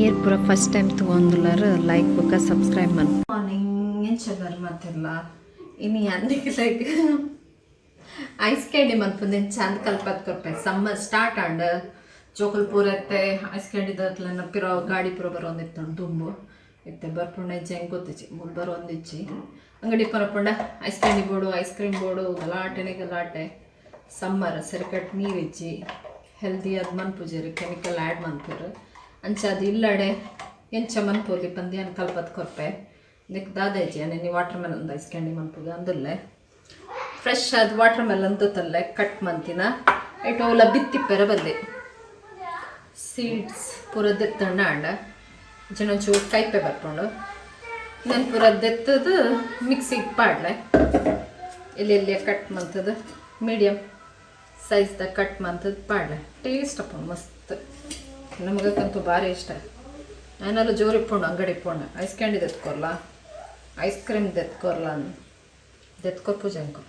ಏರ್ ಪೂರ first time ತಗೊಂದುಲ್ಲಾರ like ಬುಕ್ಕ ಸಬ್ಸ್ಕ್ರೈಬ್ ಮನ್. ಮಾರ್ನಿಂಗ್, ಎಂಚ ಮಾತಿರ್ಲ? ಇನಿ ಅನ್ನಕ್ಕೆ like ice candy ಮನ್ಪುಂದು ಚಂದ ಕಲ್ಪತ್ ಕೊರ್ಪೆ. ಸಮ್ಮರ್ ಸ್ಟಾರ್ಟ್ ಆಂಡ್, ಜೋಕುಲು ಪೂರ ಇತ್ತೆ ಐಸ್ ಕ್ಯಾಂಡಿ ದತ್ಲನ ಪಿರ ಗಾಡಿ ಪೂರ ಬರೋಂದಿತ್ತು. ದುಂಬು ಇತ್ತೆ ಬರ್ಪುಂಡ ಇಜ್ಜಿ ಹೆಂಗೆ ಗೊತ್ತಿಜ್ಜಿ. ಮೂಲು ಬರೋಂದಿಜ್ಜಿ. ಅಂಗಡಿ ಪರಪುಂಡ ಐಸ್ ಕ್ಯಾಂಡಿ ಬೋಡು, ಐಸ್ ಕ್ರೀಮ್ ಬೋಡು, ಗಲಾಟೆನೆ ಗಲಾಟೆ. ಸಮ್ಮರ್, ಸರಿಕಟ್ ನೀರಿಜ್ಜಿ. ಹೆಲ್ದಿ ಅದು ಮನ್ಪುಜೆರ್, ಕೆಮಿಕಲ್ ಆ್ಯಡ್ ಮನ್ಪುರು. ಅಂಚ ಅದು ಇಲ್ಲಡೆ ಎಂಚ ಮನ್ಪೊಲಿ ಪಂದ್ ಕಲ್ಪತ್ ಕೊರ್ಪೆ. ಇದಕ್ಕೆ ದಾದ ಇಜ್ಜಿ, ನೀ water melon ice candy ಮನ್ಪುಗ ಅಂದುಲ್ಲೆ. ಫ್ರೆಶ್ ಅದು ವಾಟರ್ ಮೆಲನ್ ತೂತಲ್ಲೆ, ಕಟ್ ಮಂತಿನ ಐಟ್ ಓಲ ಬಿತ್ತಿಪ್ಪೆರ ಬಲ್ಲಿ. ಸೀಡ್ಸ್ ಪೂರ ದೆತ್ತಂಡ ಅಂಡ ಒಂಚೂರು ಕೈಪೆ ಬರ್ಪುಂಡು. ನೆನ್ ಪೂರ ದೆತ್ತದು ಮಿಕ್ಸಿಗೆ ಪಾಡ್ಲೆ. ಎಲ್ಲಿ ಎಲ್ಲಿ ಕಟ್ ಮಂತದ, ಮೀಡಿಯಮ್ ಸೈಜ್ದ ಕಟ್ ಮಂತದ ಪಾಡ್ಲೆ. ಟೇಸ್ಟ್ ಅಪ್ಪ ಮಸ್ತ್. ನಮಗಂತೂ ಭಾರಿ ಇಷ್ಟ. ನಾನೆಲ್ಲ ಜೋರು ಇಪ್ಪುಂಡು. ಅಂಗಡಿ ಇಪ್ಪುಂಡು, ಐಸ್ ಕ್ಯಾಂಡಿ ದೆತ್ಕೊರ್ಲ, ಐಸ್ ಕ್ರೀಮ್ ದೆತ್ಕೊರ್ಲ ದೆತ್ಕೊರ್ ಪೂಜಂಕು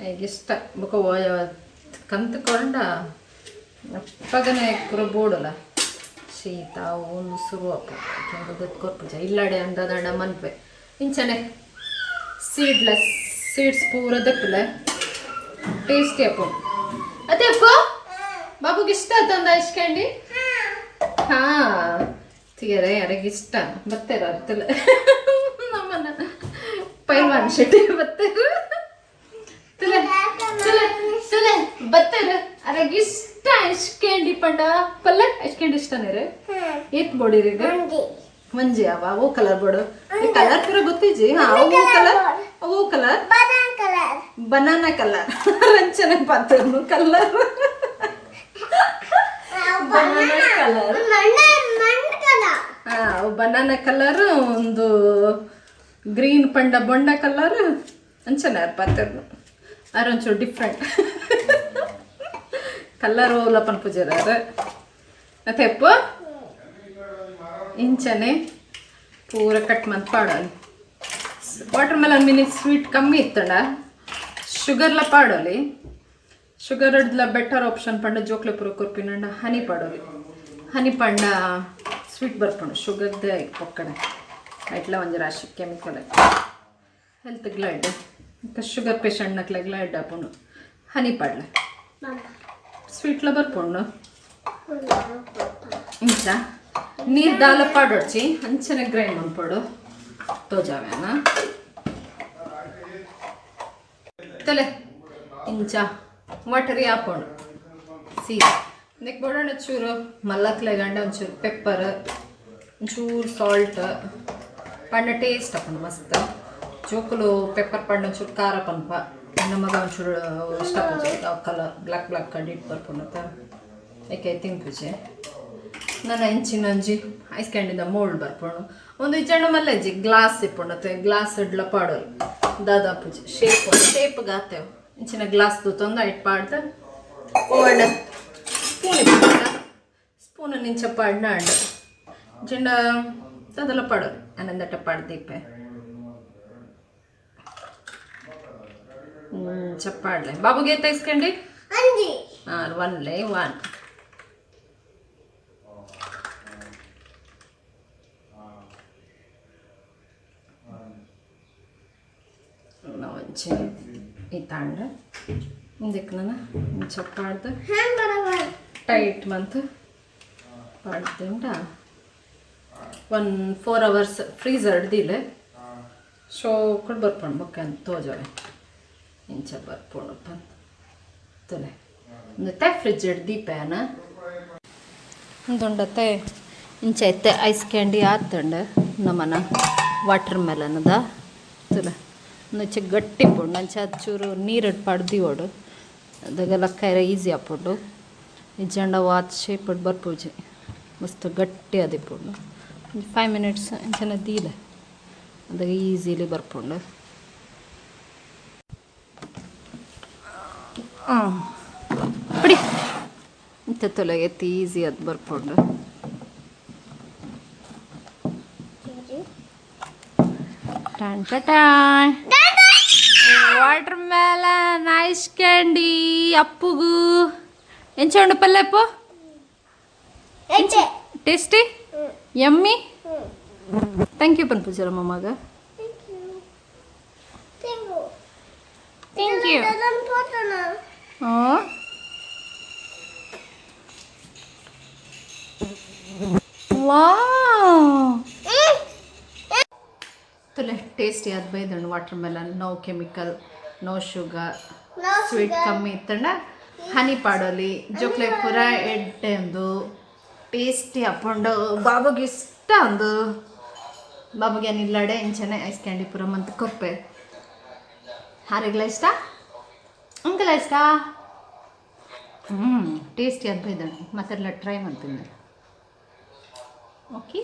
ಈಗ ಇಷ್ಟ. ಬೊಕ ಕಂತು ಕೊಂಡ ಅಪ್ಪಗನೆ ಪೂರ ಬೋಡಲ್ಲ, ಶೀತ ಒಂದು ಶುರು ಅಪ್ಪ ದೆತ್ಕೊರ್ ಪೂಜೆ. ಇಲ್ಲಾಡೆ ಅಂದದಂಡ ಮನ್ಪೆ. ಇಂಚನೆ ಸೀಡ್ಲೆಸ್, ಸೀಡ್ಸ್ ಪೂರ ದೆಪ್ಪಲೆ. ಟೇಸ್ಟಿ ಅಪ್ಪ. ಅದೇ ಅಪ್ಪ, ಬಾಬುಗೆ ಇಷ್ಟ ಆತಂದ ಐಸ್ ಕ್ಯಾಂಡಿ. ಹಾ, ತೀರೆ ಯಾರಿಗೆ ಇಷ್ಟ ಬತ್ತೇರ ಅರ್ತಲ್ಲ. ನಮ್ಮನ್ನ ಪೈಲ್ವಾನ್ ಶೆಟ್ಟಿ ಬತ್ತೇರ. ತುಲೆ ತುಲೆ ತುಲೆ ಬತ್ತೇರ. ಅರೆಗೆ ಇಷ್ಟ ಐಸ್ ಕ್ಯಾಂಡಿ ಪಂಡ ಪಲ್ಲೆ. ಐಸ್ ಕ್ಯಾಂಡಿ ಇಷ್ಟನೇ? ಏತ್ ಬೋಡಿರಿ ಈಗ? ಮಂಜಿ ಅವ ಓ ಕಲರ್ ಬೋಡು? ಕಲರ್ ಪೂರ ಗೊತ್ತಿಜ್ಜಿ. ಹಾ, ಓ ಕಲರ್, ಓ colour? Banana colour. ರಂಚನೆ ಪಾತ್ರನು colour banana colour. ಹಾ, ಬನಾನಾ ಕಲರ್, ಒಂದು ಗ್ರೀನ್ ಪಂಡ ಬೊಂಡ ಕಲರ್. ಅಂಚನೆ ಪಾತ್ರನು ಅರ ಒಂಚೂರು ಡಿಫ್ರೆಂಟ್ ಕಲರ್ ಓಲ ಪನ್ಪುಜೆರ್ ಮತ್ತೆ ಎಪ್ಪು. ಇಂಚನೆ ಪೂರ ಕಟ್ ಮಂತ್ ಪಾಡೋಲಿ. Water melon mini sweet ಕಮ್ಮಿ ಇತ್ತಂಡ ಶುಗರ್ಲ ಪಾಡೋಲಿ. ಶುಗರ್ ಹಿಡ್ದ್ಲ ಬೆಟರ್ ಆಪ್ಷನ್ ಪಂಡ ಜೋಕ್ಲೆ ಪೂರ ಕೊರ್ಪಿನಂಡ ಹನಿ ಪಾಡೋಲಿ. ಹನಿ ಪಂಡ ಸ್ವೀಟ್ ಬರ್ಪುಂಡು. ಶುಗರ್ದೇ ಪೊಕ್ಕಡೆ ಐಟ್ಲ ಒಂಜಿ ರಾಶಿ ಕೆಮಿಕಲ್. ಹೆಲ್ತ್ ಗ್ಲೈಡ್, ಶುಗರ್ ಪೇಷಂಟ್ ನಕ್ಲೆಗ್ಲ ಎಡ್ಡೆ ಆಪುಂಡು. ಹನಿ ಪಾಡ್ಲೆ, ಸ್ವೀಟ್ಲ ಬರ್ಪುಂಡು. ಇಂಚ ನೀರು ದಾಲ ಪಾಡೊಡ್ಚಿ, ಅಂಚನೆ ಗ್ರೈಂಡ್ ಮನ್ಪೊಡು. ತೋಜಾವೇನ ತಲೆ. ಇಂಚ ವಾಟರಿ ಹಾಪುಂಡು ಸೀದಾ. ಇದಕ್ಕೆ ಬೋಡೋಣ ಚೂರು ಮಲ್ಲಕ್ಲೆ ಗಂಡ ಒಂಚೂರು ಪೆಪ್ಪರ್, ಒಂಚೂರು ಸಾಲ್ಟ್ ಪಂಡ ಟೇಸ್ಟ್ ಹಾಕೊಂಡು ಮಸ್ತ್. ಜೋಕುಲು ಪೆಪ್ಪರ್ ಪಂಡ ಒಂಚೂರು ಖಾರ ಪನ್ಪ. ನಮಗ ಒಂಚೂರು ಇಷ್ಟ ಪೂಜೆ. Colour black black ಕಂಡಿಟ್ಟು ಬರ್ಪುಂಡತ, ಏಕೆ ತಿನ್ಪುಜೆ. ನನ್ನ ಇಂಚಿನ ಒಂಜಿ ಐಸ್ ಕ್ಯಾಂಡಿದ ಮೋಲ್ಡ್ ಬರ್ಪುಂಡು. ಒಂದು ಇಜ್ಜಂಡ ಮಲ್ಲೆಜ್ಜಿ ಗ್ಲಾಸ್ ಇಪ್ಪುಂಡತ್ತೆ, ಗ್ಲಾಸ್ ಇಡ್ಲ ಪಾಡೋಲಿ. ದಾದಾ ಪೂಜೆ ಶೇಪ್ ಶೇಪ್ ಗಾತೇವು. ಇಂಚಿನ ಗ್ಲಾಸ್ ತೂತೊಂದು ಐಟ್ ಪಾಡ್ದು ಓಡ ಸ್ಪೂನ್ ಇಪ್ಪುಂಡ. ಸ್ಪೂನ್ ನಿಂಚ ಪಾಡ್ನ ಅಂಡ್ ಜಿಂಡ ದಾದಲ ಪಾಡೋಲಿ. ಅನಂದಟ ಪಾಡ್ದೀಪೆ ಚಪ್ಪಾಡ್ಲೆ. ಬಾಬುಗೆ ಏತ್ ಐಸ್ ಕ್ಯಾಂಡಿ? ಹಾಂ, ಒನ್ ಲೇ ಒನ್. ಒಂಚಿ ಈ ತಾಂಡ ಮುಂದಕ್ಕೆ ನಾನು ಚಪ್ಪಾಡ್ದು ಟೈಟ್ ಮಂತ್ ಪಾಡ್ದಿಂಡ 1 4 ಅವರ್ಸ್ ಫ್ರೀಸರ್ ಹಿಡ್ದಿಲ್ಲ. ಶೋಕಡ್ ಬರ್ಪುಂಡು. ಬೊಕ್ಕ ತೋಜವೆ ಇಂಚ ಬರ್ಪುಂಡು ಪಂದ್ ತುಲೆ. ಮತ್ತೆ ಫ್ರಿಜ್ ದೀಪೇನ ಉಂದುಂಡತ್ತೆ. ಇಂಚ ಇತ್ತೆ ಐಸ್ ಕ್ಯಾಂಡಿ ಆತಂಡು ನಮ್ಮನ ವಾಟರ್ ಮೆಲನ್ದ. ತುಲೆ, ಒಂಚೆ ಗಟ್ಟಿ ಪುಂಡು. ಅಂಚ ಚೂರು ನೀರು ಪಾಡ್ದಿವೋಡು, ಅದಗ ಲಕ್ಕೈರ ಈಸಿ ಆಪುಂಡು. ಇಜ್ಜಂಡ ವಾತ್ ಶೇಪ್ ಬರ್ಪುಜಿ, ಮಸ್ತ್ ಗಟ್ಟಿ ಅದಿಪ್ಪುಂಡು. 5 ಮಿನಿಟ್ಸ್ ಇಂಚನ ದೀಲೆ, ಅದಾಗ ಈಸಿಲಿ ಬರ್ಪುಂಡು. ಹಾಂ, ಬಿಡಿ. ಇಂಥ ತೊಲೆ ಎತ್ತಿ ಈಸಿ ಅದು ಬರ್ಪುಂಡು. Ton water melon ice candy ಅಪ್ಪುಗು. ಎಂಚ ಉಂಡು ಪಲ್ಲೆಪ್ಪು? Tasty, yummy. Thank you ಪನ್ಪುಜರ ಮಮ್ಮಗ? Thank you. ಹಾಂ, ವಾವ್, ತುಲೆ ಟೇಸ್ಟಿ ಆದ ಬೈದಂಡು watermelon. No chemical, no sugar, sweet ಕಮ್ಮಿ ಇತ್ತಂಡ ಹನಿ ಪಾಡೋಲಿ. ಜೋಕ್ಲೆ ಪೂರ ಎಡ್ಡೆ ಒಂದು ಟೇಸ್ಟಿ ಅಪ್ಪಂಡು. ಬಾಬುಗೆ ಇಷ್ಟ ಅಂದು. ಬಾಬುಗೆ ಏನಿಲ್ಲಡೆ ಇಂಚನೆ ಐಸ್ ಕ್ಯಾಂಡಿ ಪೂರ ಮಂತ್ ಕೊರ್ಪೆ. ಹಾರಿಗ್ಲ ಇಷ್ಟ, ಅಂಕಲ ಇಷ್ಟ. ಟೇಸ್ಟಿ ಆದ ಬೈದಂಡು. ಮತ್ತೆಲ್ಲ ಟ್ರೈ ಮಾಡ್ತೀನಿ. Okay,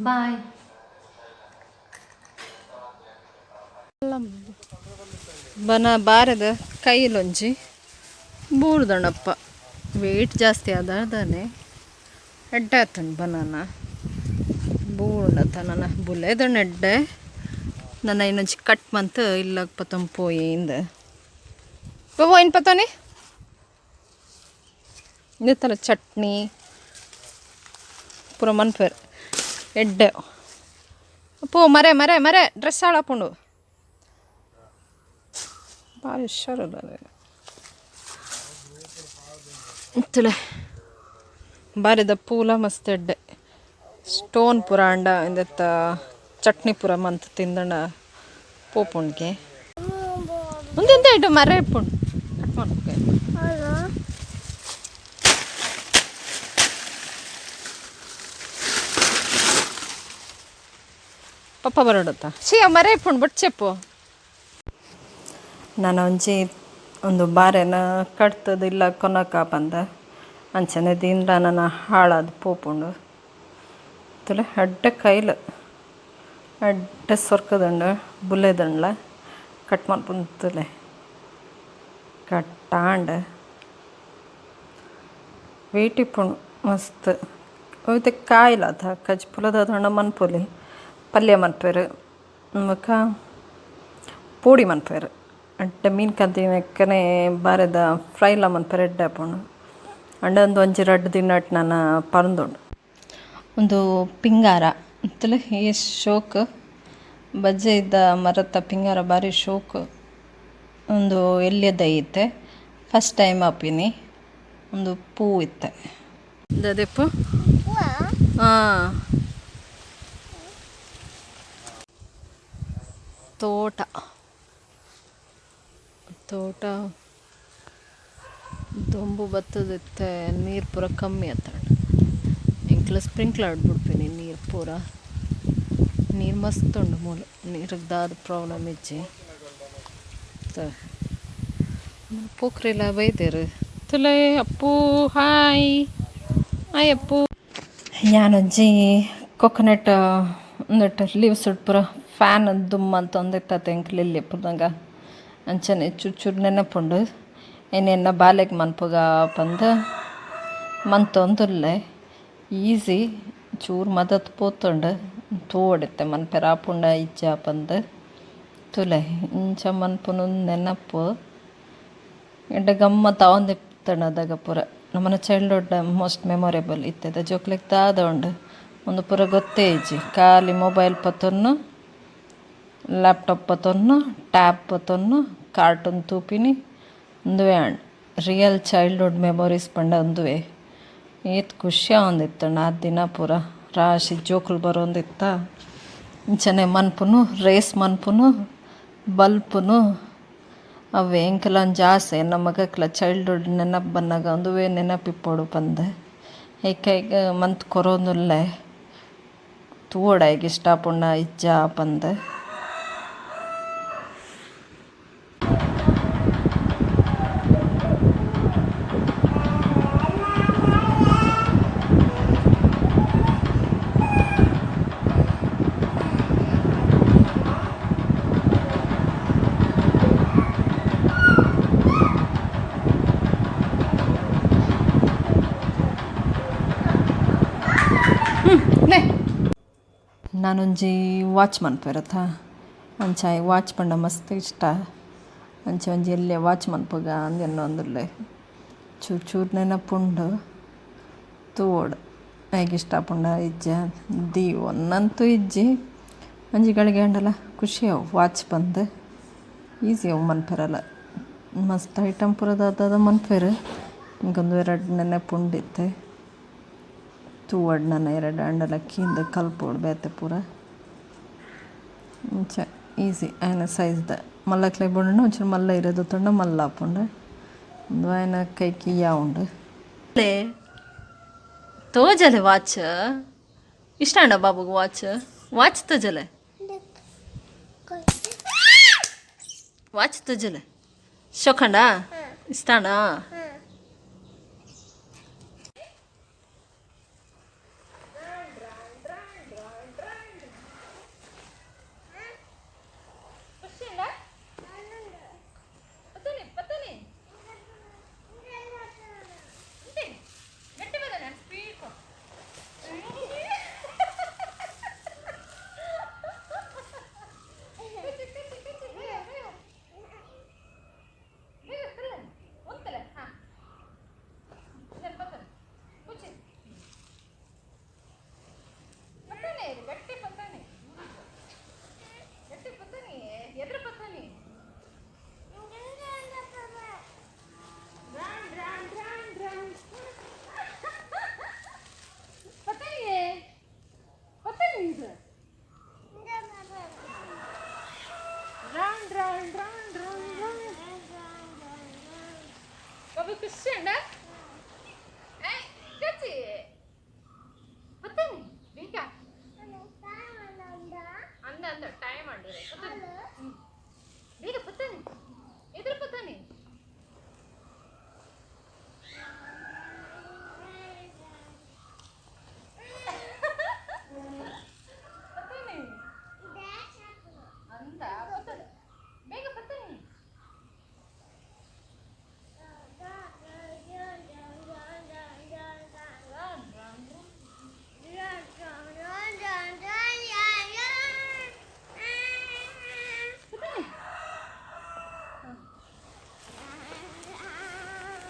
bye. ಬನ ಬಾರದ ಕೈಲೊಂಜಿ ಬೂರ್ದಣಪ್ಪ. ವೇಟ್ ಜಾಸ್ತಿ ಆದಾನೆ ಎಡ್ಡೆ ಆತಂಡು. ಬನಾನ ಬೂರ್ಣತ ನನ್ನ ಬುಲೆದಣ್ಣ ಎಡ್ಡೆ. ನನ್ನ ಇನ್ನೊಂಚಿ ಕಟ್ ಮಂತ್ ಇಲ್ಲ ಪತಂ ಪೋಯಿ ಇಂದ ಬಾಬು ಏನು ಪತಾನೆ. ಇಂದ ಚಟ್ನಿ ಪೂರ ಮನ್ಪೇರ್ ಎಡ್ಡೆ. ಪೋ ಮರೆ ಮರೆ ಮರೆ, ಡ್ರೆಸ್ ಹಾಳಾಪುಂಡು. ಭಾರಿ ಹುಷಾರಲ್ಲ. ಇತ್ತಲೆ ಬಾರಿದ ಪೂಲ ಮಸ್ತ್ ಎಡ್ಡೆ. ಸ್ಟೋನ್ ಪೂರ ಅಂಡ ಇಂದೆತ್ತ ಚಟ್ನಿ ಪೂರ ಮಂತ್ ತಿಂದಣ ಪೋಪುಂಡ್ಗೆ. ಒಂದೆಂತ ಇಟ್ಟು ಮರ ಇಪ್ಪುಂಡು, ಕಟ್ ಮಾಡ್ಬೇಕು. ಪಪ್ಪ ಬರೋಡತ್ತ ಛೀ ಮರ ಇಪ್ಪುಂಡು ಬಟ್ ಚೆಪ್ಪು. ನಾನು ಒಂಜಿ ಒಂದು ಬಾರೆನ ಕಟ್ತದ ಇಲ್ಲ ಕೊನಕ ಪಂದ ಅಂಚನೆ ದಿಂಡ ನನ್ನ ಹಾಳಾದ ಪೋಪುಂಡು. ತುಲೆ ಅಡ್ಡ ಕೈಲ್ ಅಡ್ಡ ಸೊರ್ಕದಂಡು ಬುಲೆದಂಡ್ಲ ಕಟ್ ಮಲ್ಪುಂತುಲೆ ಕಟ್ಟಾಂಡ್. ವೇಟ್ ಇಪ್ಪುಂಡು ಮಸ್ತ್. ಅವಿತ ಕಾಯಿಲ ಅತ ಕಜ್ಪುಲದ ದೊಂಡ ಮನ್ಪೊಲಿ. ಪಲ್ಯ ಮನ್ಪೆರ್, ಬೊಕ ಪೋಡಿ ಮನ್ಪೆರ್. ಅಡ್ಡ ಮೀನು ಕಂತಿನಕ್ಕನೆ ಬಾರೆದ ಫ್ರೈಲ ಮನ್ಪೆರ್, ಎಡ್ಡೆ ಆಪುಂಡು. ಅಂಡ ಒಂದು ಒಂಜಿ ರಡ್ಡ್ ದಿನಟ್ ನನ ಪರಂದುಂಡು. ಒಂದು ಪಿಂಗಾರ ಇತ್ತಲೆ, ಏಸ್ ಶೋಕ್. ಬಜ್ಜೆದ ಮರತ ಪಿಂಗಾರ ಬಾರಿ ಶೋಕ್. ಒಂದು ಎಲ್ಯ ದೈ ಇತ್ತೆ. ಫಸ್ಟ್ ಟೈಮ್ ಆಪಿನಿ. ಒಂದು ಪೂ ಇತ್ತೆ ದದೆಪ್ಪು. ಹಾಂ, ತೋಟ ತೋಟ ದೊಂಬು ಬತ್ತದಿತ್ತೆ. ನೀರು ಪೂರ ಕಮ್ಮಿ ಆತಂಡ. ಎಂಕ್ಲ ಸ್ಪ್ರಿಂಕ್ಲರ್ ಬಿಡ್ಪಿನಿ ನೀರು ಪೂರ. ನೀರು ಮಸ್ತ್ ಉಂಡು ಮೂಲು. ನೀರಿಗೆ ದಾದ ಪ್ರಾಬ್ಲಮ್ ಇಜ್ಜಿ. ಪೋಖ್ರೆಲ ಬೈದೆರ್ ತುಲೆ. ಅಪ್ಪು, ಹಾಯ್ ಹಾಯ್ ಅಪ್ಪು. ಯಾನೊಂಜಿ ಕೊಕೊನಟ್ ಉಂದೆಟ್ ಲೀವ್ಸ್ ಪೂರ ಫ್ಯಾನ್ ದುಮ್ ಅಂತ ಒಂದಿತ್ತತೆ ಎಂಕ್ಲು ಎಲ್ಯ ಇಪ್ಪುನಗ. ಅಂಚನೆ ಚೂರು ಚೂರು ನೆನಪುಂಡು. ಎನ್ನ ಬಾಲೆಗ್ ಮನ್ಪುಗ ಪಂದ್ ಮಂತೊಂದುಲ್ಲೆ. ಈಸಿ, ಚೂರು ಮದತ್ ಪೋತುಂಡು. ತೂವೊಡಿತ್ತೆ ಮನ್ಪೆರೆ ಆಪುಂಡ ಇಜ್ಜಾ ಪಂದ್. ತೂಲೆ, ಇಂಚ ಮನ್ಪುನು ನೆನಪು. ಎಡ್ಡೆ ಗಮ್ಮತ್ ಆವೊಂದಿತ್ತಂಡು ಅದಗ ಪೂರ. ನಮನ ಚೈಲ್ಡ್ಹುಡ್ ಮೋಸ್ಟ್ ಮೆಮೊರೇಬಲ್. ಇತ್ತೆದ ಜೋಕ್ಲೆಗ್ ದಾದ ಉಂಡು? ಉಂದು ಪೂರ ಗೊತ್ತೇ ಇಜ್ಜಿ. ಖಾಲಿ ಮೊಬೈಲ್ ಪತೊನ್ನು, ಲ್ಯಾಪ್ಟಾಪ್ ಪತೊನ್ನು, ಟ್ಯಾಬ್ ಪತೊನ್ನು, ಕಾರ್ಟೂನ್ ತೂಪಿನಿ, ಉಂದುವೇ ಆಂಡ್. ರಿಯಲ್ ಚೈಲ್ಡ್ಹುಡ್ ಮೆಮೊರೀಸ್ ಪಂಡ ಉಂದುವೇ. ಏತ್ ಖುಷಿ ಆವೊಂದಿತ್ತಂಡು ಆ ದಿನ ಪೂರ. ರಾಶಿ ಜೋಕುಲು ಬರೊಂದಿತ್ತ. ಇಂಚನೆ ಮನ್ಪುನು, ರೇಸ್ ಮನ್ಪುನು, ಬಲ್ಪುನು, ಅವೆ ಎಂಕಲ ಒಂಜಿ ಆಸೆ. ಎನ್ನ ಮಗಕ್ಲ ಚೈಲ್ಡ್ಹುಡ್ ನೆನಪು ಬನ್ನಗ ಉಂದುವೇ ನೆನಪಿಪ್ಪೊಡು ಪಂದ್. ಐಕ್ ಮಂತ್ ಕೊರೊಂದುಲ್ಲೆ. ತೂವೊಡು ಆಯಗ್ ಇಷ್ಟ ಆಪುಂಡ ಇಜ್ಜಾ ಪಂದ್. ನಾನೊಂಜಿ ವಾಚ್ ಮನ್ಪೆರತ್ತ. ಅಂಚ ವಾಚ್ ಪಂಡ ಮಸ್ತ್ ಇಷ್ಟ. ಅಂಚ ಒಂಜಿ ಎಲ್ಯ ವಾಚ್ ಮನ್ಪುಗ ಅಂದ್ ಎನ್ನೊಂದುಲ್ಲೆ. ಚೂರು ಚೂರು ನೆನಪುಂಡು. ತೂವೊಡು ಐಕ್ ಇಷ್ಟ ಆಪುಂಡ ಇಜ್ಜ ದೀವೊನ್ನಂತೂ ಇಜ್ಜಿ ಒಂಜಿ ಗಳಿಗೆ ಆಂಡಲ ಖುಷಿ ಅವು ವಾಚ್ ಬಂದು ಈಸಿ ಅವು ಮನ್ಪೆರಲ್ಲ ಮಸ್ತ್ ಐಟಮ್ ಪೂರ ದಾದ ಮನ್ಪೆರ್ ಇಂಕೊಂದು ಎರಡು ನೆನಪುಂಡಿತ್ತೆ ತೂವಡ್ ನನ ಎರಡು ಆಂಡಲ ಕೀಂದ್ ಕಲ್ಪೊಡು ಬೇತೆ ಪೂರ ಇಂಚ ಈಸಿ ಆಯನ ಸೈಜ್ದ ಮಲ್ಲಕ್ಲೆ ಬೋಡಂಡ ಒಂಚೂರು ಮಲ್ಲ ಇರೋದು ತೊಂಡ ಮಲ್ಲ ಆಪುಂಡು ಉಂದು ಆಯನ ಕೈಕ್ ಉಂಡು ತೋಜಲೆ ವಾಚ್ ಇಷ್ಟ ಅಂಡ ಬಾಬುಗ್ ವಾಚ್ ವಾಚ್ ತೋಜಲೆ ವಾಚ್ ತೋಜಲೆ ಶೋಕಂಡ ಇಷ್ಟಾಂಡ.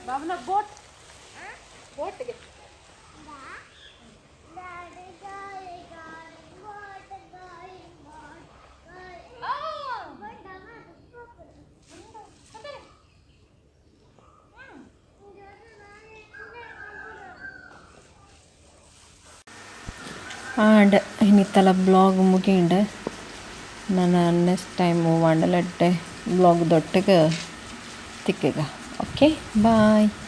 ಬಾಬುನ ಬೋಟ್ ಬೋಟ್ಗೆ ಆಂಡ್ ಇನ್ನಿತ್ತಲ ಬ್ಲಾಗ್ ಮುಗಿಂಡ್. ನಾನು ನೆಕ್ಸ್ಟ್ ಟೈಮ್ ವಾಂಡಲಡ್ಡೆ ಬ್ಲಾಗ್ ದೊಟ್ಟಗೆ ತಿಕ್ಕಗ. Okay, bye.